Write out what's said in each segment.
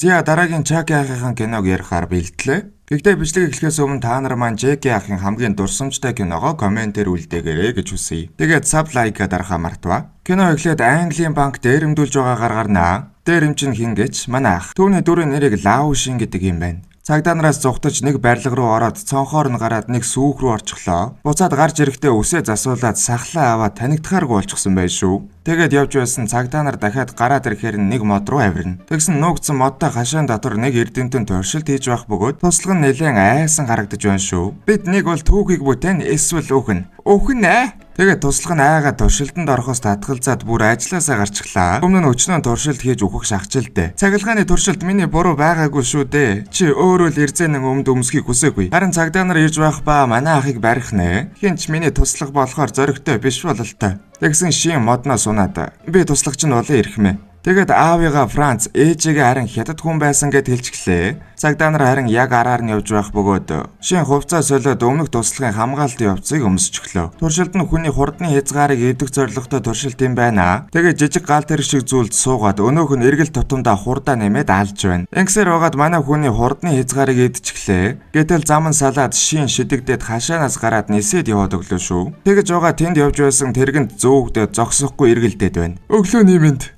За, дараагийн Чаки ахын киног ярихаар бэлтлээ. Гэхдээ бичлэг эхлэхээс өмнө та нар маань Жеки ахын хамгийн дурсамжтай киногоо комментээр үлдээгээрэй гэж хүсье. Тэгээд sub like дарахаа мартваа. Кино эхлээд Английн банк дээрэмдүүлж байгаагаар гарнаа. Дээрэмч нь хэн гэж, манай ах. Түүний дүрийн нэрийг Лаушин гэдэг юм байна. Цагдаа нараас зугтаж нэг барилга руу ороод цонхоор нь гараад нэг сүүх рүү орчихлоо. Буцаад гарч ирэхдээ үсээ засуулаад сахлаа аваад танигдахааргүй болчихсон байх шүү. Тэгээд явж байсан цагдаа нар дахиад гараад ирэхээр нэг мод руу авирна. Тэгсэн нуугдсан модтой хашаан дотор нэг эрдэмтэн туршилт хийж байх бөгөөд туслах нь нэлээн айсан харагдаж байна шүү. Бид нэг бол түүхийг бүтээн, эсвэл өөхөн. Өөхөн ээ. Тэгээд туслах нь айгаа туршилтанд орохоос татгалзаад бүр ажилласаа гарчихлаа. Өмнө нь өчнөө туршилт хийж үхэх шахчихлээ. Цахилгааны туршилт миний буруу байгаагүй шүү дээ. Чи өөрөө л эрзэнэн өмд өмсөхийг хүсээгүй. Харин цагдаа нар ирж байх ба манай ахыг барих нэ. Хэн ч миний туслах болохоор зоригтой биш бололтой. Тэгсэн шин модноос унаад би туслахч нь болон ирхмээ. Тэгээд аавыгаа Франц, ээжигээ харин хятад хүн байсан гэд хэлчихлээ. Цагдаа нар харин яг араар нь явж байх бөгөөд шин хувцас солиод өмнөх туслахын хамгаалтын явцыг өмсчихлөө. Туршилт нь хүний хурдны хязгаарыг эвдэх зорилготой туршилт юм байна. Тэгээд жижиг гал тэр шиг зүйлд суугаад өнөөх нь эргэл тутамдаа хурдаа нэмээд алж байна. Ингэсээр байгаад манай хүний хурдны хязгаарыг эвдчихлээ. Гэтэл зам нь салаад шин шидэгдээд хашаанаас гараад нисээд яваад өглөө шүү. Тэгэж байгаа тэнд явж байсан тэргэнд зөөгдөөд зогсохгүй эргэлдээд байна. Өглөөний мэнд.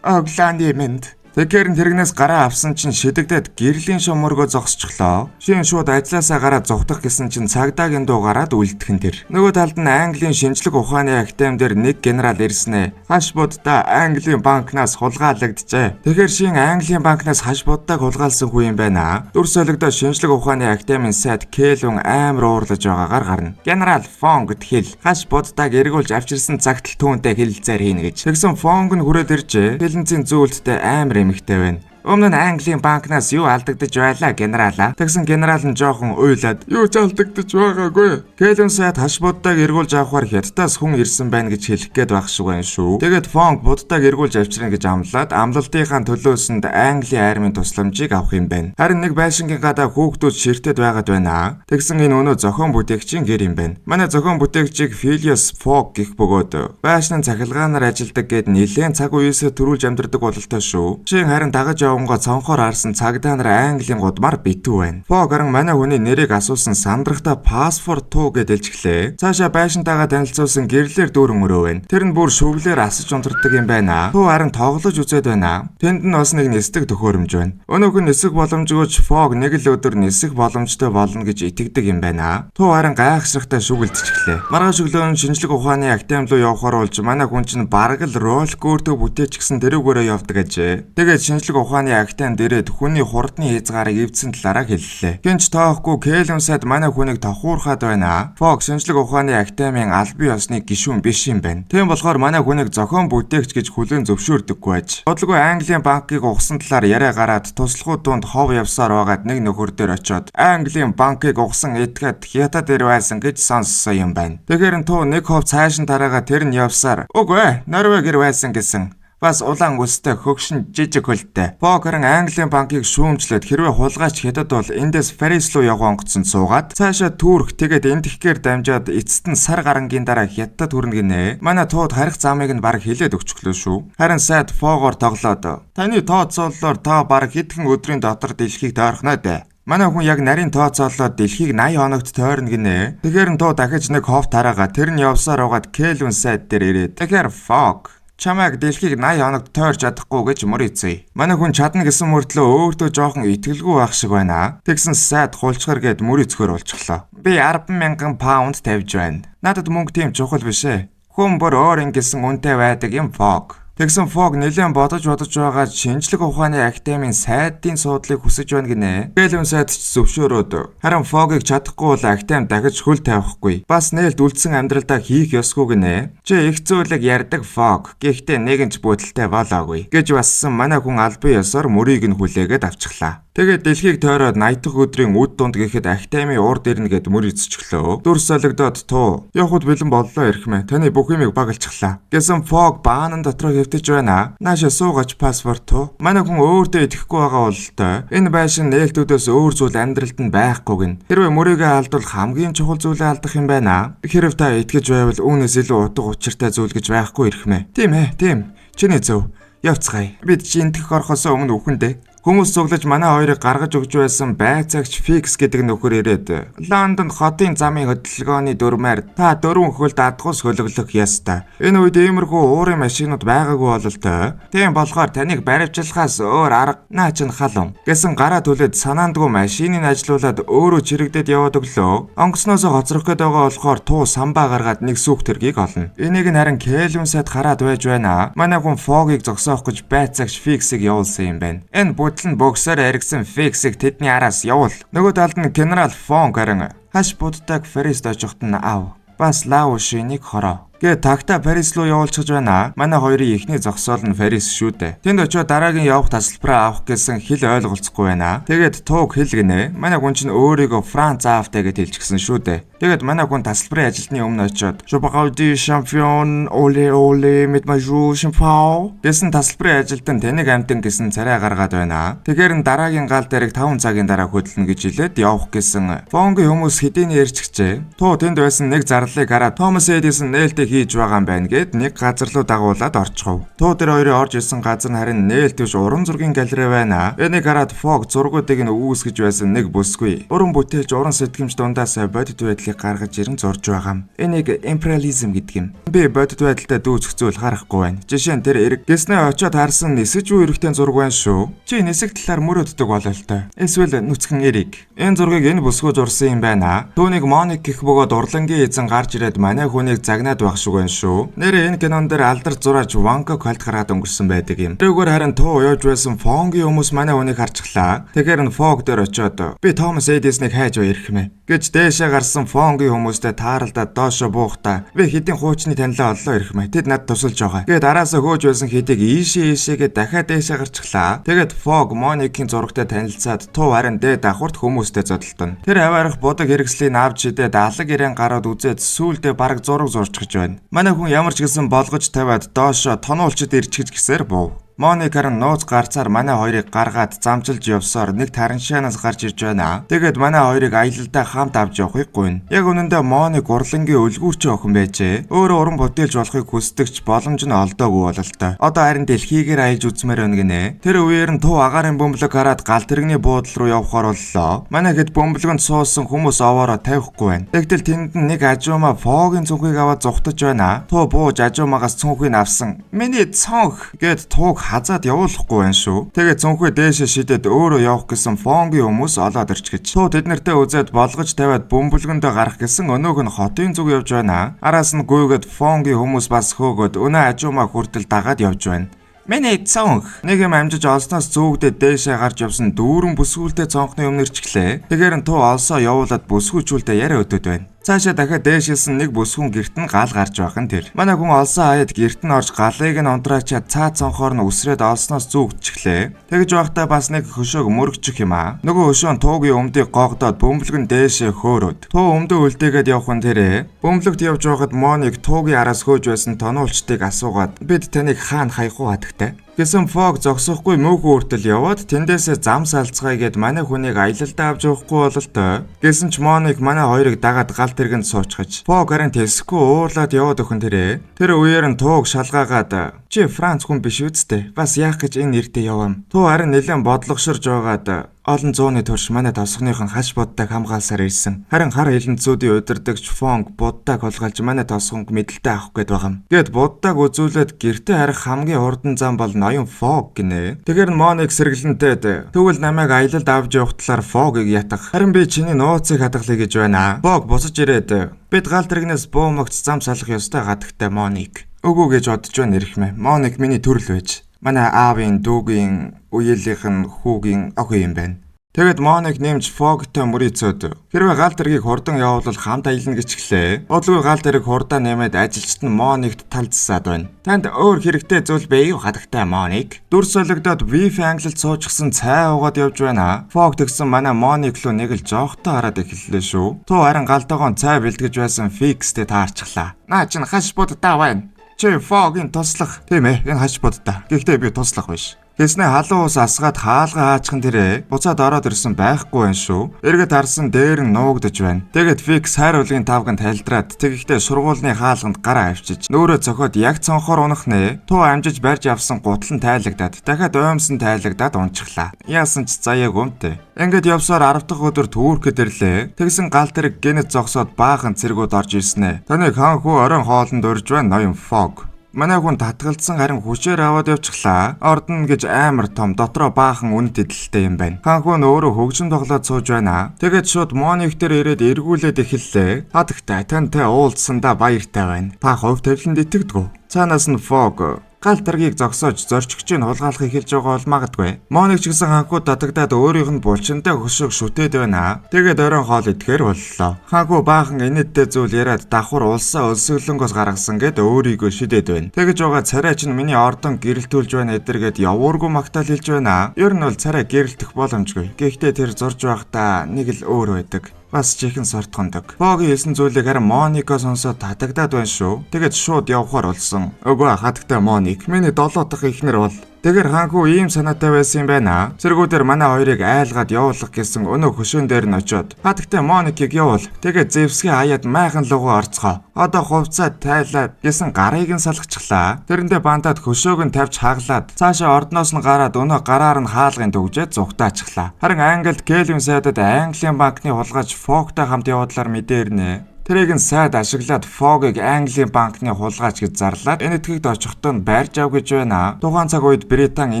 Өглөөний мэнд. Тэгэхээр тэрэгнээс гараа авсан чинь шидэгдээд гэрлийн шумөргөө зогсчихлоо. Шин шууд ажилласаа гараад зугтах гэсэн чинь цагдаагийн дуу гараад үлдэх нь тэр. Нөгөө талд нь Английн шинжлэх ухааны академи дээр нэг генерал ирснэ. Хаш буддаа Английн банкнаас хулгайлагджээ. Тэгэхээр шин Английн банкнаас хаш буддааг хулгайлсан хүн юм байна. Дүр солигдоо шинжлэх ухааны академийн сайд Кэлвин амар уурлаж байгаагаар гарна. Генерал Фонгд хэл. Хаш буддааг эргүүлж авчирсан цагт л түүнтэй хэлэлцээр хийнэ гэж. Тэгсэн Фонг нь хүрээд иржээ. Хэлэнцийн зүйлттэй амар эмэгтэй байна. Өмнө нь Английн банкнаас юу алдагдаж байлаа, генералаа? Тэгсэн генерал нь жоохон уйлаад юу ч алдагдаж байгаагүй. Кэлвин сайд хаш буддааг эргүүлж авахар хятадаас хүн ирсэн байна гэж хэлэх гээд байх шиг байна шүү. Тэгээд Фонг буддааг эргүүлж авчирна гэж амлаад амлалтынхаа төлөөсөнд Английн армийн тусламжийг авах юм байна. Харин нэг байшингийн гадаа хүүхдүүд ширтээд байгаад байна. Тэгсэн энэ өнөө зохион бүтээгчийн гэр юм байна. Манай зохион бүтээгчийг Филиас Фог гэх бөгөөд байшин цахилгаанаар ажилладаг гэд нэлээн цаг үеэсээ төрүүлж амьдардаг бололтой шүү. Шин харин дагаж явангоо цонхоор харсан цагдаа нар Английн гудмаар битүү байна. Фог харин манай хүний нэрийг асуусан сандрахта паспорт туу гэд хэлчихлээ. Цаашаа байшинтайгаа танилцуулсан гэрлэр дүүрэн өрөө байна. Тэр нь бүр шүглээр асаж унтардаг юм байна. Туу харин тоглож үзээд байна. Тэнд нь бас нэг нисдэг төхөөрөмж байна. Өнөөх нь нисэх боломжгүй ч Фог нэг л өдөр нисэх боломжтой болно гэж итгэдэг юм байна. Туу харин гайхшрахтай шүгэлдчихлээ. Маргааш өглөө нь шинжлэх ухааны академи руу явахаар болж манай хүн чинь бараг л ролик өөртөө бүтээчихсэн тэрүүгээрээ явдаг ажээ. Тэгээд шинжлэх ухааны академид ирээд хүний хурдны хязгаарыг эвдсэн талаараа хэллээ. Хэн ч тоохгүй Кэлвин сайд манай хүнийг тохуурхаад байна. Фог шинжлэх ухааны академийн албан ёсны гишүүн биш юм байна. Тийм болохоор манай хүнийг зохион бүтээгч гэж хүлээн зөвшөөрдөггүй аж. Бодлого Английн банкыг угсан талаар яриа гараад туслахуу дунд хов явсаар байгаад нэг нөхөр дээр очиод Английн банкыг угсан этгээд хятад ир байсан гэж сонссон юм байна. Тэгэхээр туу нэг хов цааш нь тараагаа тэр нь явсаар үгүй ээ, Норвег ир байсан гэсэн. Бас улаан үстэй, хөгшин, жижиг хөлтэй. Фог харин Английн банкыг шүүмжлээд хэрвээ хулгайч хятад бол эндээс Парис руу явах онгоцонд суугаад цаашаа Турк, тэгээд Энэтхэгээр дамжаад эцэст нь сар гарангийн дараа хятад хүрнэ гинэ. Манай тууд харих замыг нь бараг хилээд өгчихлөө шүү. Харин сайд Фогоор тоглоод таны тооцооллоор та бараг хэдхэн өдрийн дотор дэлхийг тойрхоно дээ. Манай хүн яг нарийн тооцоолоод дэлхийг 80 хоногт тойрно гинэ. Тэгэхээр нь туу дахиж нэг хов тараагаа тэр нь явсаар байгаад Кэлвин сайд дээр ирээд тэгэхээр Фог чамайг дэлхийг 80 хоногт тойрч чадахгүй гэж мөрийцье. Манай хүн чадна гэсэн мөртлөө өөртөө жоохон итгэлгүй байх шиг байна. Тэгсэн сайд хулчгар гэд мөрийцөхөр болчихлоо. Би 10,000 паунд тавьж байна. Надад мөнгө тийм чухал биш ээ. Хүн бүр өөр ингэсэн үнэтэй байдаг юм, Фог. Тэгсэн Фог нэлээд бодож бодож байгаа шинжлэх ухааны академийн сайдын суудлыг хүсэж байна гинэ. Кэлвин сайд ч зөвшөөрөөд. Харин Фогийг чадахгүй бол академи дахиж хөл тавихгүй. Бас нээлт үлдсэн амьдралдаа хийх ёсгүй гинэ. Чи их зүйлийг ярьдаг, Фог. Гэхдээ нэгэн ч бүтэлтэй болоогүй гэж бассан манай хүн албан ёсоор мөрийг нь хүлээгээд авчихлаа. Тэгээд дэлхийг тойроод 80 дахь өдрийн үд дунд гэхэд академи урд ирнэ гэд мөр эзчихлөө. Дүр солигдоод туу. Явхад бэлэн боллоо, эрхмээ. Таны бүх юмыг багалчихлаа. Гэсэн Фог баанан дотроо хэвтэж байна. Нааша суугач паспорт туу. Манай хүн өөртөө итгэхгүй байгаа бололтой. Энэ байшин нээлтүүдээс өөр зүйл амьдралд нь байхгүй гин. Хэрвээ мөрийгөө алдвал хамгийн чухал зүйлээ алдах юм байна. Хэрв та итгэж байвал үүнээс илүү утга учиртай зүйл гэж байхгүй, эрхмээ. Тийм ээ, тийм. Чиний зөв. Явцгаая. Бид жинтэх орохоос өмнө үхэндээ. Хүмүүс цуглаж манай хоёрыг гаргаж өгч байсан байцаагч Фикс гэдэг нөхөр ирээд Лондон хотын замын хөдөлгөөний дүрмээр та дөрвөн хөлд адгуус хөлөглөх ёстой. Энэ үед иймэрхүү уурын машинууд байгаагүй бололтой. Тийм болохоор таныг баривчлахаас өөр арга наа чин халуун гэсэн гараа түлээд санаандгүй машиныг ажилуулад өөрөө чирэгдээд яваад өглөө. Онгоцноосоо хоцрох гээд байгаа болохоор туу самбаа гаргаад нэг сүүх тэргийг олно. Энийг нь харин Келвин сайд хараад байж байна. Манай хүн Фогийг зогсоох гэж байцаагч Фиксийг явуулсан юм байна. Энэ бүдэл нь бөгсөөр эргэсэн Фиксийг тэдний араас явуул. Нөгөө талд нь генерал Фонг харин хаш буддаг Фарист очиход нь ав. Бас Лаушиныг хороо. Гэ тагта Парис руу явуулчихж байна. Манай хоёрын эхний зогсоол нь Парис шүү дээ. Тэнд очиод дараагийн явах тасалбараа авах гэсэн хэл ойлголцохгүй байна. Тэгээд тууг хэл гинэ. Манай хүн чинь өөрийгөө Франц аавтай гэж хэлчихсэн шүү дээ. Тэгээд манай хүн тасалбарын ажилтны өмнө очиод "Je parle du champion ole ole mit ma jou champion" гэсэн тасалбарын ажилтан тэнэг амтан гэсэн царай гаргаад байна. Тэгэхээр нь дараагийн гал дээрх 5 цагийн дараа хөдөлнө гэж хэлээд явах гэсэн. Фонгийн хүмүүс хэдийний ярьчихжээ. Туу тэнд байсан нэг зарлалыг хараад Томас Эдисон нээлттэй хийж байгаа юм байна гэд нэг газар руу дагуулад орчихов. Туу тэр хоёрын орж ирсэн газар нь харин нээлт биш уран зургийн галерей байна. Энийг хараад Фог зургуудыг нь үүсгэж байсан нэг бүсгүй. Уран бүтээлч уран сэтгэмж дундаас бодит байдлыг гаргаж ирэн зурж байгаа юм. Энийг империализм гэдэг юм. Би бодит байдалтай дүүцэх зүйл харахгүй байна. Жишээ нь тэр эрг гэснээ очиод харсан нисэж буй эрэгтэй зураг байна шүү. Чи нисэх талаар мөрөөддөг бололтой. Эсвэл нүцгэн эрийг. Энэ зургийг энэ бүсгүй зурсан юм байна. Түүнийг Моник гэх бөгөөд урлангийн эзэн гарч ирээд манай хүнийг загнаад байх шиг байна шүү. Нээрээ энэ кинон дээр алдар зураач Ван Гог хальт гараад өнгөрсөн байдаг юм. Тэрүүгээр харин туу явж байсан Фонгийн хүмүүс манай хүнийг харчихлаа. Тэгэхээр нь Фог дээр очиод би Томас Эдиснийг хайж ирэх мэ гэж дээшээ гарсан Фонгийн хүмүүстэй тааралдаад доошо буухта би хэдийн хуучны танилаа оллоо ирэх мэ. Тэд надад тусалж байгаа. Тэгээд араасаа хөөж байсан хэдийг ийшээ ийшээгээ дахиад дээшээ гарчихлаа. Тэгээд Фог Моникийн зурагтай танилцаад туу харин дээд давхарт хүмүүстэй зодолдоно. Тэр аваарах будаг хэрэгслийг авч шидээд алаг ирээн гараад үзээд сүүлдээ бараг зураг зурчих гэж байна. Манай хүн ямар ч гэсэн болгож тавиад доошо тонуулчид ирчихэж гисээр буув. Моник харин нууц гарцаар манай хоёрыг гаргаад замжилж явсаар нэг тараншаанаас гарч ирж байна. Тэгээд манай хоёрыг аялалдаа хамт авч явахыг гуйна. Яг үнэндээ Моник урлангийн өлгүүрчин охин байжээ. Өөрөө уран бүтээлч болохыг хүсдэгч боломж нь олдоогүй бололтой. Одоо харин дэлхийгээр аялж үзмээр байна гинэ. Тэр үеэр нь туу агаарын бөмбөлөг хараад гал тэрэгний буудлал руу явхаар боллоо. Манай хэд бөмбөлгөнд суусан хүмүүс овоороо тавихгүй байна. Тэгтэл тэнд нь нэг ажуума Фогийн цүнхийг аваад зугтаж байна. Туу бууж ажуумагаас цүнхийг авсан. Миний цонх гэд тууг хазаад явуулахгүй байна шүү. Тэгээ цүнхээ дээшээ шидэд өөрөө явах гэсэн Фонгийн хүмүүс олоод ирчихэж. Туу тэд нартэй үзээд болгож тавиад бөмбөлгөндөө гарах гэсэн өнөөх нь хотын зүг явж байна. Араас нь гүйгээд Фонгийн хүмүүс бас хөөгөөд өнөө ажуумаа хүртэл дагаад явж байна. Миний цонх нэг юм амжиж олсноос зүүгдээд дээшээ гарч явсан дүүрэн бүсгүүлтэй цонхны өмнө ирчихлээ. Тэгэхээр нь туу олсоо явуулаад бүсгүүчүүлдэ яриа өдөөд байна. Цаашаа дахиад дээшилсэн нэг бүсгүн герт нь гал гарч байх нь тэр. Манай хүн олсон хаяад герт нь орж галыг нь унтраачаад цаа цонхоор нь үсрээд олсноос зүүгдчихлээ. Тэгж байхдаа бас нэг хөшөөг мөрөгчих юм аа. Нөгөө хөшөө нь туугийн өмдийг гоогдоод бөмбөлг нь дээшээ хөөрөөд. Туу өмдөө үлдээгээд явах нь тэрэ. Бөмбөлөгт явж байхад Моник туугийн араас хөөж байсан тонуулчдыг асуугаад бид таныг хаана хаях уу хатагтай гэсэн Фог зогсохгүй мөөхөн хүртэл яваад тэндээсээ зам салцгаая гэд манай хүнийг аялалдаа авч явахгүй бололтой. Гэсэн ч Моник манай хоёрыг дагаад гал тэргэнд суучхаж Фог харин тэсэхгүй уурлаад яваад өхөн тэрэ. Тэр үеэр нь тууг шалгаагаад чи Франц хүн биш үсттэй. Бас яах гэж энэ нэртэй явам. Туу харин нэлээд бодлогошорж байгаад олон зууны турш манай тосгоных нь хаш буддаг хамгаалсаар ирсэн. Харин хар хилэнцүүдийн удирдагч Фонг буддаг хулгайлж манай тосгонг мэдлэлтэй авах гээд байгаа юм. Гэт буддаг үзүүлээд гэртээ харих хамгийн хурдан зам бол ноён Фог гинэ. Тэгэхээр Моник сэргэлэнтэд тэгвэл намайг аялалд авч явах талаар Фогийг ятгах. Харин би чиний нууцыг хадгалъя гэж байна. Фог бусаж ирээд бид гал тэрэгнээс буумагц зам салах ёстой гадагтай Моник. Үгүй гэж бодож байна эрхмээ. Моник миний төрөл байж. Манай аавын дүүгийн үеэлийнх нь хүүгийн охин юм байна. Тэгэд Моник нэмж Фогтой мөрийцөөд хэрвээ гал тэргийг хурдан явуулвал хамт аялна гэж хэлээ. Бодлого гал тэрэг хурдаа нэмээд ажилчид нь Моникт талдсаад байна. Танд өөр хэрэгтэй зүйл бий юу хадагтай Моник? Дүр солигдоод Wi-Fi англид суучсан цай уугаад явж байна. Фог тэгсэн манай Моник руу нэг л жоохтой хараад эхэллээ шүү. Туу харин галтайгоон цай бэлтгэж байсан Фикстэй таарчихлаа. Наа чин хаш буддаа байна. Чи Фогийн туслах. Тийм ээ, энэ хаш буддаа. Гэхдээ би туслах биш. Тэснэ халуун ус асгаад хаалга хаачихан тэрэ буцаад ороод ирсэн байхгүй байх шүү. Эргээд харсан дээр нь нуугдаж байна. Тэгээд Фикс хайр улгийн тавганд тайлдраад тэгэхдээ сургуулийн хаалганд гараа авчиж нөөрэ цохиод яг цонхоор унах нэ. Туу амжиж барьж авсан гутал нь тайлагдаад дахиад оймсон тайлагдаад унчихлаа. Яасан ч заяаг өмтэй. Ингээд явсаар 10 дахь өдөр Түүркэд ирлээ. Тэгсэн гал тэрэг гэнэт зогсоод баахан цэргүүд орж ирснэ. Таныг хаан хүү оройн хоолнд урьж байна ноён Фог. Манай хүн татгалзсан харин хүчээр аваад явчихлаа. Ордон гэж амар том дотроо баахан үнэт эдэлтэй юм байна. Хаан хүн өөрөө хөгжим тоглоод сууж байна. Тэгээд шууд Моник дээр ирээд эргүүлээд эхэллээ. Хадагтай тантай уулзсандаа баяртай байна. Та хувь тавиланд итгэдэг. Цаанаас нь Фог гал таргийг зогсоож зорчигчийг хулгайлах эхэлж байгаа бол магадгүй. Моник ч гэсэн ханхуу татагдаад өөрийнх нь булчинтай хөшөөг шүтээд байна. Тэгээд оройн хоол идэхээр боллоо. Ханхуу баахан инээдтэй зүйл яриад давхар улсаа өлсгөлөнгөөс гаргасан гэд өөрийгөө шидэд байна. Тэгэж байгаа царай чинь миний ордон гэрэлтүүлж байна эдэргээд явуургүй магтаал хэлж байна. Ер нь бол царай гэрэлтэх боломжгүй. Гэхдээ тэр зурж байхдаа нэг л өөр байдаг. Бас чихэн сортгондог. Фогийн хэлсэн зүйлийг харин Моника сонсоод татагдаад байна шүү. Тэгээд шууд явхаар болсон. Үгүй хатагтай Моник. Миний 7 дахь эхнэр бол. Тэгэхээр хаанхүү ийм санаатай байсан юм байна. Цэргүүдэр манай хоёрыг айлгаад явуулах гэсэн өнөө хөшөөн дээр нь очиод. Хатагтай Моникийг явуул. Тэгээд Зевсгийн хаяад майхан лугуу орцгоо. Одоо хувцаа тайлаад гэсэн гарыг нь салгачихлаа. Тэрэндээ бандаад хөшөөг нь тавьж хаглаад цаашаа ордноос нь гараад өнөө гараар нь хаалгын төгжээд зугтаачихлаа. Харин Англид Келвин сайдад Английн банкны хулгайч Фогтой хамт явуудлаар мэдээрнэ. Тэрийг нь сайд ашиглаад Фогийг Английн банкны хулгайч гэж зарлаад Энэтхэгт очихдоо нь барьж ав гэж байна. Тухайн цаг үед Британи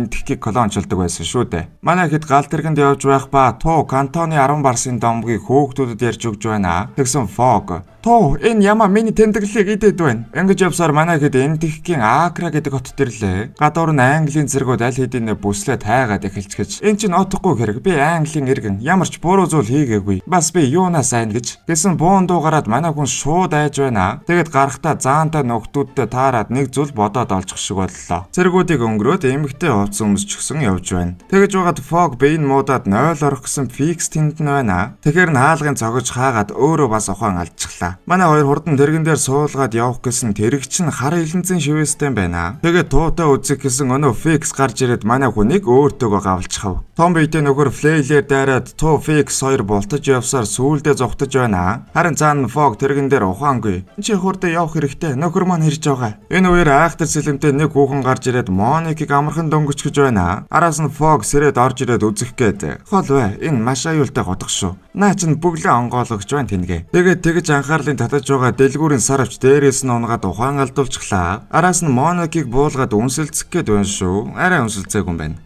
Энэтхэгийг колончилдог байсан шүү дээ. Манай хэд гал тэргэнд явж байх ба Туу Кантоны 10 барсын домгийг хөөгдүүдэд ярьж өгч байна. Тэгсэн Фог Туу энэ ямаа миний тэмдэглэлийг идэд байна. Ингэж явсаар манай хэд Энэтхэгийн Акра гэдэг хотод ирлээ. Гадуур нь Английн цэргүүд аль хэдийнэ бүслээ тайгаад эхэлчихэж. Эн чинь отохгүй хэрэг би Английн иргэн ямар ч буруу зүйл хийгээгүй. Бас би юунаас айн гэж. Гэсэн буун дуу гараад манай хүн шууд айж байна. Тэгэд гарахтаа заантай нөхдүүдтэй таарад нэг зүйл бодоод олчих шиг боллоо. Цэргүүдийг өнгөрөөд эмэгтэй хувцас өмсчихсэн явж байна. Тэгэж байгаад Фог биеийн муудаад 0 орох гэсэн Фикс тэнд нь байна. Тэгэхээр нь хаалгын цогж хаагаад өөрөө бас ухаан алдчихлаа. Манай хоёр хурдан тэрэгэн дээр суулгаад явах гэсэн тэрэг чинь хар илэнцэн шивээстэй байна. Тэгээд туутай үзэх гэсэн өнөө Фикс гарч ирээд манай хүнийг өөртөөгөө гавлчихав. Том биетэй нөхөр флейлээр дайраад Туу Фикс хоёр бултаж явсаар сүүлдээ зугтаж байна. Харин цаана Фог тэрэгэн дээр ухаангүй. Чи хурдан явах хэрэгтэй. Нөхөр маань ирж байгаа. Энэ үеэр айхтар сэлэмтэй нэг хүүхэн гарч ирээд Моникийг амархан дөнгөж гэж байна. Араас нь Фог сэрээд орж ирээд үзэх гээд. Хол бай. Энэ маш аюултай гутах шүү. Наа чин бүглээ онгойлгож байна тэнгээ. Тэгээд тэгж анхаарлын татаж байгаа дэлгүүрийн сар авч дээрээс нь унгаад ухаан алдуулчихлаа. Араас нь Моникийг буулгаад үнсэлцэх гээд байна шүү. Арай үнсэлцээгүй юм байна.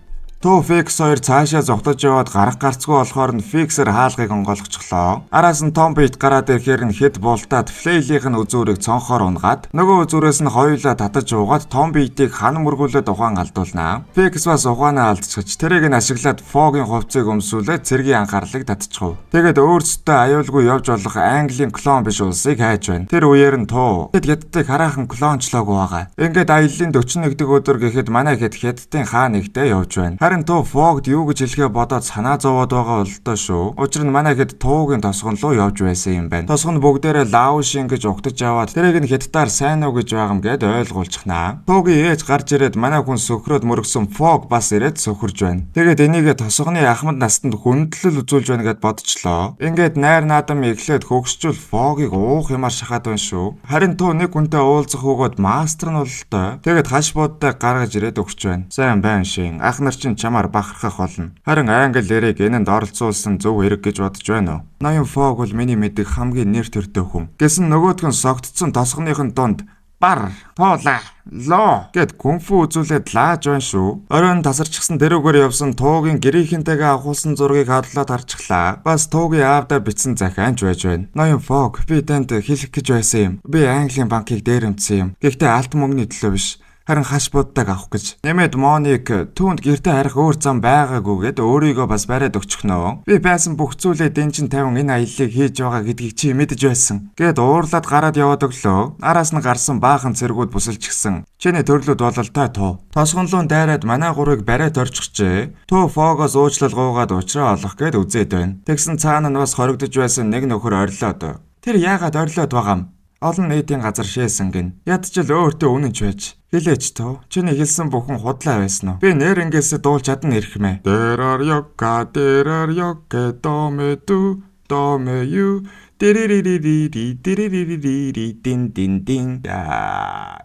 Туу Фикс хоёр цаашаа зугтаж яваад гарах гарцгүй болохоор нь Фиксер хаалгыг онгойлгочихлоо. Араас нь Том Бит гараад ирэхээр нь хэд бултаад Флейлийнх нь үзүүрийг цонхоор унгаад нөгөө үзүүрээс нь хоёулаа татаж уугаад Том Битийг хан мөргүүлээд ухаан алдуулнаа. Фикс бас ухаанаа алдчихж тэрийг нь ашиглаад Фогийн хувцсыг өмсүүлээд цэргийн анхаарлыг татчихв. Тэгээд өөрсдөө аюулгүй явж болох Английн клон биш улсыг хайж байна. Тэр үеэр нь Туу тэд хятадыг хараахан клончлоогүй байгаа. Ингээд аяллаа 41 дэх өдөр гэхэд манай хэд хятадын хаа нэгтээ явж байна. Харин Туу Фогд юу гэж хэлэхээ бодоод санаа зовоод байгаа бололтой шүү. Учир нь манай хэд Туугийн тосгон руу явж байсан юм байна. Тосгон бүгдээрээ Лаошин гэж угтаж аваад тэрийг нь хятадаар сайн уу гэж байгаа юм гэд ойлгуулчихнаа. Туугийн ээж гарч ирээд манай хүн сөхрөөд мөргсөн Фог бас ирээд сөхөрж байна. Тэгээд энийгээ тосгоны ахмад настанд хүндлэл үзүүлж байна гэд бодчихлоо. Ингээд найр наадам эхлээд хөгсчүүл Фогийг уух юмар шахаад байна шүү. Харин Туу нэг хүнтэй уулзах өгөөд мастер нь бололтой. Тэгээд хаш будтай гаргаж ирээд өгч байна. Сайн байна шин. Ах нар чинь чамаар бахархах болно. Харин англи эрэг энэнд оролцуулсан зөв хэрэг гэж бодож байна уу? Ноён Фог бол миний мэдих хамгийн нэр төртэй хүн. Гэсэн нөгөөх нь согтцсон тосгоныхын дунд бар, туула, лоо гэд кунфу үзүүлээд лааж байна шүү. Оройн тасарчихсан дэрүүгээр явсан Туугийн гэрийнхэнтэйгээ авахулсан зургийг хадлаад харчихлаа. Бас Туугийн аавдаа бичсэн захианч байж байна. Ноён Фог би танд хэлэх гэж байсан юм. Би Английн банкыг дээрэмдсэн юм. Гэхдээ алт мөнгөний төлөө биш. Харин хаш буддаг авах гэж. Нэмээд Моник түүнд гэртээ харих өөр зам байгаагүй гэд өөрийгөө бас бариад өгчихнөө. Би байсан бүх зүйлээ дэнчин тавин энэ аяллыг хийж байгаа гэдгийг чи мэдэж байсан. Гэд уурлаад гараад яваад өглөө. Араас нь гарсан баахан цэргүүд бусалчихсан. Чиний төрлүүд бололтой Туу. Тосгонлон дайраад манай гурыг бариад орчихжээ. Туу Фогоос уучлал гуугаад уучраа олох гэд үзээд байна. Тэгсэн цаана нь бас хоригдож байсан нэг нөхөр орилоод. Тэр яагаад орилоод байгаа юм? Олон нийтийн газар шээсэн гин. Ядчил өөртөө үнэнч байж. Хэлээч туу. Чиний хэлсэн бүхэн худлаа байсан уу? Би нэрнгээсээ дуулж чадна эрхмээ. Дэрар ёка дэрар ёке доме ду доме ю дэрэрэрэрэ дэрэрэрэрэ дин дин дин. Яа,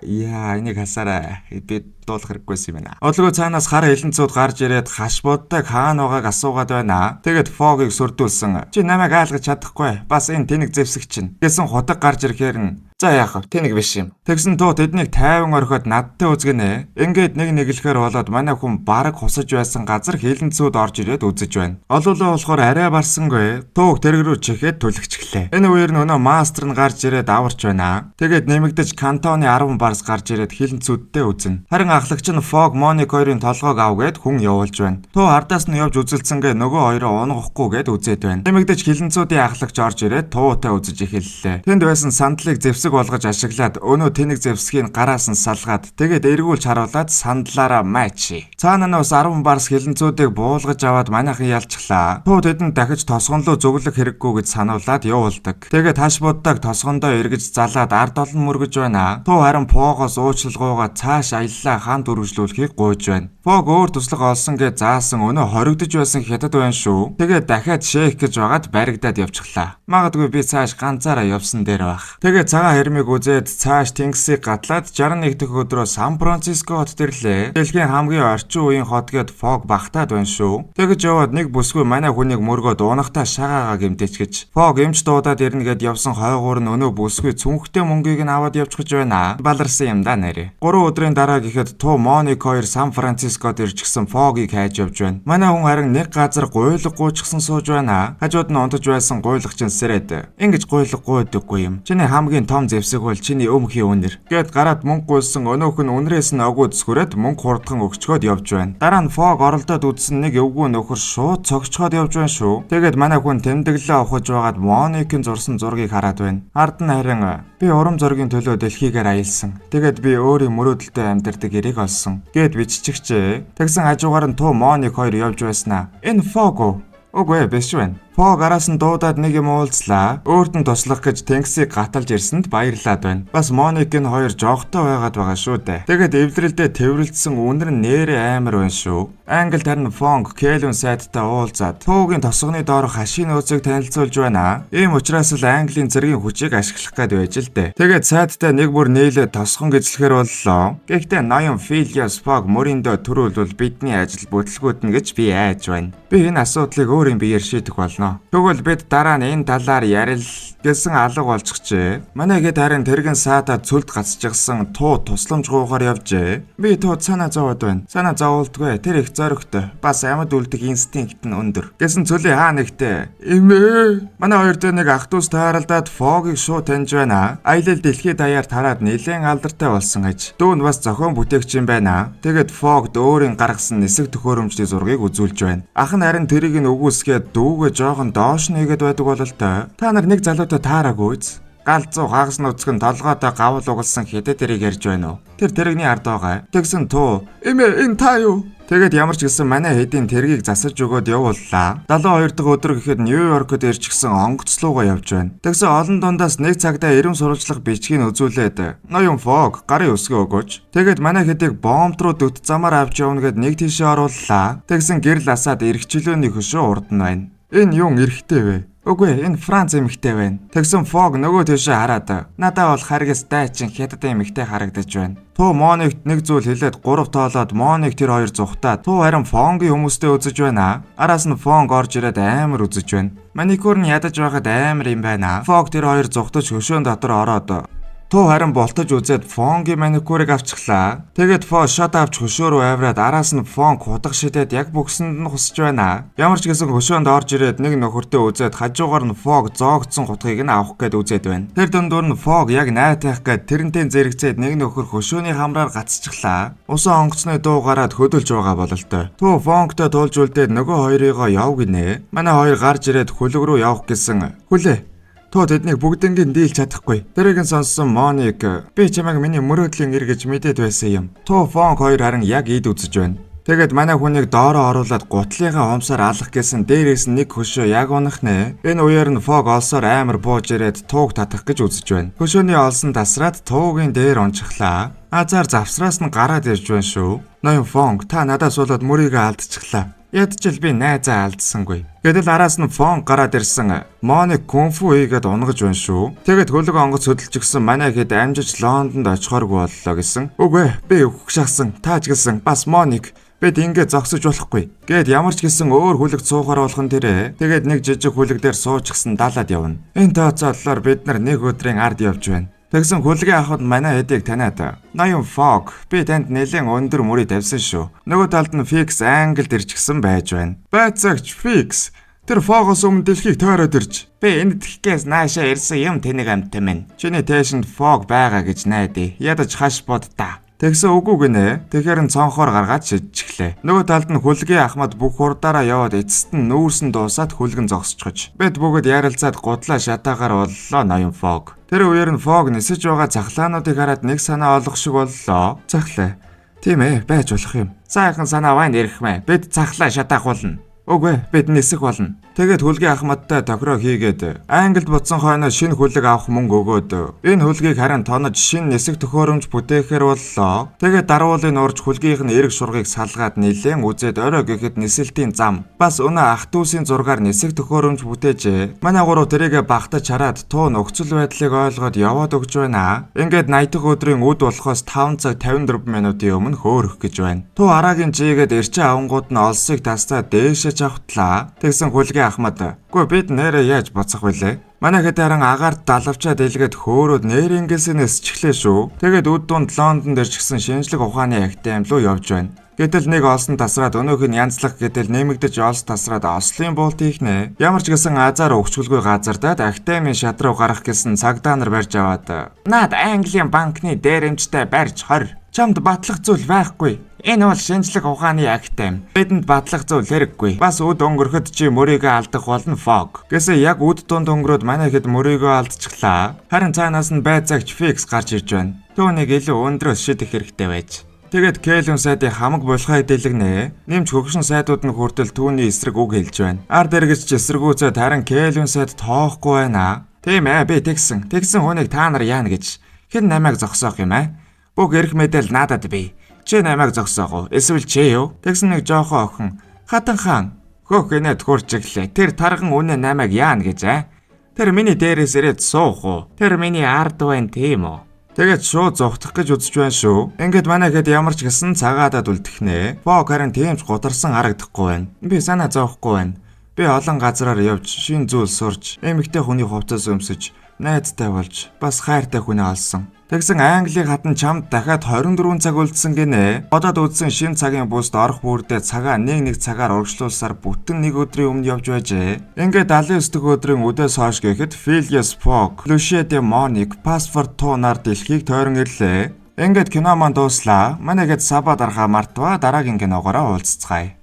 энийг хасаарай. Би дуулах хэрэггүйсэн юм байна. Олгоо цаанаас хар хилэнцүүд гарч ирээд хаш буддаг хаана байгааг асуугаад байна. Тэгээд Фогийг сүрдүүлсэн. Чи намайг аалгаж чадахгүй. Бас энэ тэнэг зэвсэг чинь. Гэсэн хутаг гарч ирэхээр нь за яах вэ? Тэнэг биш юм. Тэгсэн туу тэднийг 50 орхиод надтай үзгэнэ. Ингээд нэг нэглэхээр болоод манай хүн бараг хусаж байсан газар хилэнцүүд орж ирээд үзэж байна. Олуулаа болохоор арай барсангүй. Тууг тэрэг рүү чихээд түлхчихлээ. Энэ үеэр нь өнөө мастер нь гарч ирээд аварч байна. Тэгээд нэмэгдэж кантоны 10 барс гарч ирээд хилэнцүүдтэй үзнэ. Харин ахлагч нь Фог Моник хоёрын толгойг ав гээд хүн явуулж байна. Туу ардаас нь явж үзэлцэнгээ нөгөө хоёроо унгахгүй гээд үзээд байна. Нэмэгдэж хилэнцүүдийн ахлагч орж ирээд туутай үзэж эхэллээ. Тэнд байсан сандлыг зэвсэг болгож ашиглаад өнөө тэнэг зэвсгийг гараас нь салгаад тэгээд эргүүлж харуулад сандлаараа мачи. Цаана нь бас 10 барс хилэнцүүдийг буулгаж аваад манайхан ялчихлаа. Туу тэдэнд дахиж тосгонлоо зөвлөх хэрэггүй гэж сануулад явуулдаг. Тэгээд хаш буддаг тосгондоо эргэж залаад ард олон мөргөж байна. Туу харин Фогоос уучлалгүйгаа цааш аяллаа хаан дөрвжлүүлэхийг гуйж байна. Фог өөр туслах олсон гэж заасан өнөө хоригдож байсан хятад байна шүү. Тэгээд дахиад шээх гэж байгаад баригдаад явчихлаа. Магадгүй би цааш ганцаараа явсан дээр байх. Тэгээд цагаан хэрмийг үзээд цааш тэнгисийг гатлаад 61 дахь өдрөө Сан Франциско хотод ирлээ. Дэлхийн хамгийн орчин үеийн хот гээд Фог багтаад байна шүү. Тэгэж яваад нэг бүсгүй манай хүнийг мөргөөд унахтаа шагаагаа гэмтээч гэж. Фог эмч дуудаад ирнэ гэд явсан хойгуур нь өнөө бүсгүй цүнхтэй мөнгийг нь аваад явчихж байна. Баларсан юм да нэрээ. 3 өдрийн дараа гэхэд туу Моник хоёр Сан Францискод ирчихсэн Фогийг хайж явж байна. Манай хүн харин нэг газар гуйлга гуйчихсан сууж байна. Хажууд нь унтаж байсан гуйлагч нь сэрэд. Ингэж гуйлга гуйдаггүй юм. Чиний хамгийн том зэвсэг бол чиний өмхийн үнэр. Гэт гараад мөнгө гуйсан өнөөх нь үнрээс нь огуу зүсгүрээд мөнгө хурдхан өгчхөөд явж байна. Дараа нь Фог оролдоод үзсэн нэг эвгүй нөхөр шууд цогцоход явж байна шүү. Тэгээд манай хүн тэмдэглэлээ ухаж байгаад Моникийн зурсан зургийг хараад байна. Ард нь харин би урам зоригийн төлөө дэлхийгээр аялсан. Тэгээд би өөрийн мөрөөдөлтөй амьдардаг эрийг олсон. Гэт биччихжээ. Тэгсэн хажуугаар нь туу Моник хоёр явж байснаа. Энэ Фог уу? Үгүй биш байна. Фог араас нь дуудаад нэг юм уулзлаа. Өөрт нь туслах гэж тэнгисийг гаталж ирсэнд баярлаад байна. Бас Моник нь хоёр жоохтой байгаад байгаа шүү дээ. Тэгээд эвлэрэлдээ тэврэлдсэн үнэр нь нэрээ амар байна шүү. Англид харин Фонг Келвин сайдтай уулзаад туугийн тосгоны доорх хашийн нөөцийг танилцуулж байна. Ийм учраас л Английн цэргийн хүчийг ашиглах гээд байж л дээ. Тэгээд сайдтай нэг бүр нийлээд тосгон гэжлэхээр боллоо. Гэхдээ ноён Филиас Фог мөрөндөө төрүүлвэл бидний ажил бүтлгүүднэ гэж би айж байна. Би энэ асуудлыг өөрийн биеэр шийдэх болно. Тэгвэл бид дараа нь энэ талаар ярил гэсэн алга болчихжээ. Манай хэд харин тэрэгэн саатаа цөлд гацчихсан туу тусламж гуйгаар явжээ. Би туу санаа зовоод байна. Санаа зоволтгүй. Тэр их зоригтой. Бас амьд үлдэх инстинкт нь өндөр. Гэсэн цөлийн хаа нэгтээ. Эмээ. Манай хоёр дээр нэг ах дүүс тааралдаад Фогийг шууд таньж байна. Аялал дэлхийд даяар тараад нэлээд алдартай болсон аж. Дүү нь бас зохион бүтээгч юм байна. Тэгээд Фогд өөрийн гаргасан нисэх төхөөрөмжний зургийг үзүүлж байна. Ах нь харин тэрийг нь үгүйсгээд дүүгээ жоохон доош нэгэд байдаг бололтой. Та нар нэг залуутай таараагүй үз. Галзуу хагас нуцг нь толгойдоо гавл угалсан хэдэд тэрийг ярьж байна уу? Тэр тэрэгний ард байгаа. Тэгсэн туу. Эмээ энэ та юу? Тэгээд ямар ч гэсэн манай хэдийн тэргийг засаж өгөөд явууллаа. 72 дахь өдөр гэхэд Нью-Йоркод ирчихсэн онгоцлуугаа явж байна. Тэгсэн олон дундаас нэг цагтаа ирэм сурвалжлах бичгийг үзүүлээд ноён Фог гарын өсгөө өгөөч. Тэгээд манай хэдийг бомб руу дөт замаар авч явна гэд нэг тийшээ орууллаа. Тэгсэн гэрэл асаад эрхчлөөний хөшөө урд нь байна. Энэ юун эрхтэй вэ? Үгүй энэ Франц эмэгтэй байна. Тэгсэн Фог нөгөө тийшээ хараад надаа бол харгас дайчин хятад эмэгтэй харагдаж байна. Туу Моникт нэг зүйл хэлээд гурав тоолоод Моник тэр хоёр зүхтаа. Туу харин Фонгийн хүмүүстэй үзэж байна. Араас нь Фонг орж ирээд амар үзэж байна. Маникюр нь ядаж байхад амар юм байна. Фог тэр хоёр зүхтаж хөшөөн дотор ороод Туу харин болтож үзээд Фонгийн маникюрыг авчихлаа. Тэгээд Фо шот авч хөшөө рүү авраад араас нь Фонг хутга шидээд яг бөгсөнд нь хусж байна. Ямар ч гэсэн хөшөөнд орж ирээд нэг нөхөртөө үзээд хажуугаар нь Фог зоогдсон хутгийг нь авах гээд үзээд байна. Тэр дундуур нь Фог яг найтайх гээд тэрнтэй зэрэгцээд нэг нөхөр хөшөөний хамраар гацчихлаа. Усан онгоцны дуу гараад хөдөлж байгаа бололтой. Туу Фонгтой тулж үлдээд нөгөө хоёрыгоо яв гинэ. Манай хоёр гарч ирээд хөлөг рүү явах гэсэн. Хүлээ. Туу тэднийг бүгднийг дийлж чадахгүй. Тэрийг нь сонссон Моник би чамайг миний мөрөөдлийн эр гэж мэдээд байсан юм. Туу Фонг хоёр харин яг ид үзэж байна. Тэгээд манай хүнийг доороо оруулаад гутлынхаа хумсаар алах гэсэн дээрээс нь нэг хөшөө яг унах нэ. Энэ үеэр нь Фог олсоор амар бууж ирээд тууг татах гэж үзэж байна. Хөшөөний олсон тасраад туугийн дээр унчихлаа. Азар завсраас нь гараад ирж байна шүү. Ноён Фонг, та надаас болоод мөрийгөө алдчихлаа. Ядчил би найзаа алдсангүй. Гэтэл араас нь Фонг гараад ирсэн. Моник кунфу хийгээд унгаж байна шүү. Тэгээд хөлөг онгоц хөдөлж гисэн манай хэд амжиж Лондонд очихооргүй боллоо гэсэн. Үгүй, би үхэх шахсан. Тааж гисэн. Бас Моник, бид ингэ зогсож болохгүй. Гээд ямар ч гэсэн өөр хүлэг суухаар болох нь тэрэ. Тэгээд нэг жижиг хүлэг дээр суучсан далаад явна. Энэ тооцооллоор бид нар нэг өдрийн ард явж байна. Тэгсэн хүлгийн ахад манай хэдийг таниад: "Ноён Фог, би танд нэлээд өндөр мөрий тавьсан шүү." Нөгөө талд нь Фикс Англид ирчихсэн байж байна. Байцаагч Фикс, тэр Фогоос өмнө дэлхийг тойроод ирж. Би энэ дэлхээс наашаа ирсэн юм тэнэг амтан минь. Чиний тээшэнд Фог байгаа гэж найдаа. Ядаж хаш бод та. Тэгсэн үгүй гинэ. Тэгэхээр нь цонхоор гаргаад шидчихлээ. Нөгөө талд нь хүлгийн ахмад бүх хурдаараа яваад эцэст нь нүүрсэн дуусаад хүлгэн зогсчихож. Бид бүгд ярилцаад гутлаа шатаагаар боллоо ноён Фог. Тэр үеэр нь Фог нисэж байгаа цахлаануудыг хараад нэг санаа олох шиг боллоо. Цахлаа. Тийм байж болох юм. Сайхан санаа байна эрхмээ. Бид цахлаа шатаах болно. Үгүй, бид нисэх болно. Тэгээд хүлгийн ахмадтай тохироо хийгээд Англид буцсан хойноо шинэ хүлэг авах мөнгө өгөөд энэ хүлгийг харин тонож шинэ нисэх төхөөрөмж бүтээхээр боллоо. Тэгээд даруулын нуурж хүлгийнх нь эрг шургийг салгаад нилээн үзээд орой гэхэд нисэлтийн зам бас өнөө ах дүүсийн зургаар нисэх төхөөрөмж бүтээжээ. Манай гурав тэрийгэ багтаж хараад туу нөхцөл байдлыг ойлгоод яваад өгч байна. Ингээд 80 дахь өдрийн үд болохоос 5 цаг 54 минутын өмнө хөөрөх гэж байна. Туу арагийн жигээд эрчээ авангууд нь олсыг тастаа дээшээ чавтлаа. Тэгсэн хүлгийн ахмад: "Үгүй, бид нэрээ яаж буцах вүлээ?" Манай хэд харан агаарт далавчаад илгээд хөөрөөд нэрингээсээ нисчихлээ шүү. Тэгээд үд дунд Лондонд ирчихсэн шинжлэх ухааны академи руу явж байна. Гэтэл нэг олсон тасраад өнөөх нь янзлах гэтэл нэмэгдэж олс тасраад ослын буулт хийхнэ. Ямар ч гэсэн азар өгчгөлгүй газардаад академийн шат руу гарах гэсэн цагдаа нар барьж аваад: "Наад Английн банкны дээрэмчтэй барьж хорь. Чамд батлах зүйл байхгүй. Энэ бол шинжлэх ухааны академи. Бидэнд батлах зүйл хэрэггүй. Бас үд өнгөрөхөд чи мөрийгөө алдах болно, Фог." Гэсэн яг үд дунд өнгөрөөд манай хэд мөрийгөө алдчихлаа. Харин цаанаас нь байцаагч Фикс гарч ирж байна. Түүнийг илүү өндрөөс шидэх хэрэгтэй байж. Тэгээд Кэлвин сайдын хамаг булхай дэлгэнэ. Нэмж хөгшин сайдууд нь хүртэл түүний эсрэг үг хэлж байна. Ар дэргэч эсэргүүцээд харин Кэлвин сайд тоохгүй байна. Тийм би тэгсэн. Тэгсэн хүнийг та нар яана гэж. Хэн намайг зогсоох юм аа? Бүх эрх мэдэл надад бий. Чи намайг зогсоох уу? Эсвэл чи юу? Тэгсэн нэг жоохон охин: "Хатан хаан." Хөөх инээд хурж иглээ. Тэр тарган үнэ намайг яана гэж аа? Тэр миний дээрээс ирээд суух уу? Тэр миний ард байна, тийм үү? Тэгээд шууд зогтох гэж үзэж байна шүү. Ингээд манай хэд ямар ч гэсэн цагаадад үлдэх нэ. Фог харин тийм ч гутарсан харагдахгүй байна. Би санаа зовхгүй байна. Би олон газраар явж, шин зүйл сурч, эмэгтэй хүний хувцас өмсөж, найзтай болж, бас хайртай хүнээ олсон. Тэгсэн Английн хатан чамд дахиад 24 цаг үлдсэн гинэ. Бодоод үзсэн шин цагийн бүст орох бүрдээ цагаа нэг нэг цагаар урагшлуулсаар бүтэн нэг өдрийн өмнө явж байжээ. Ингээд 79 дэх өдрийн үдээс хойш гэхэд Phileas Fogg, Lucia de Monik, Passepartout нар дэлхийг тойрон ирлээ. Ингээд кино маань дууслаа. Манай гээд sub аа дарахаа мартваа, дараагийн киногоороо уулзцгаая.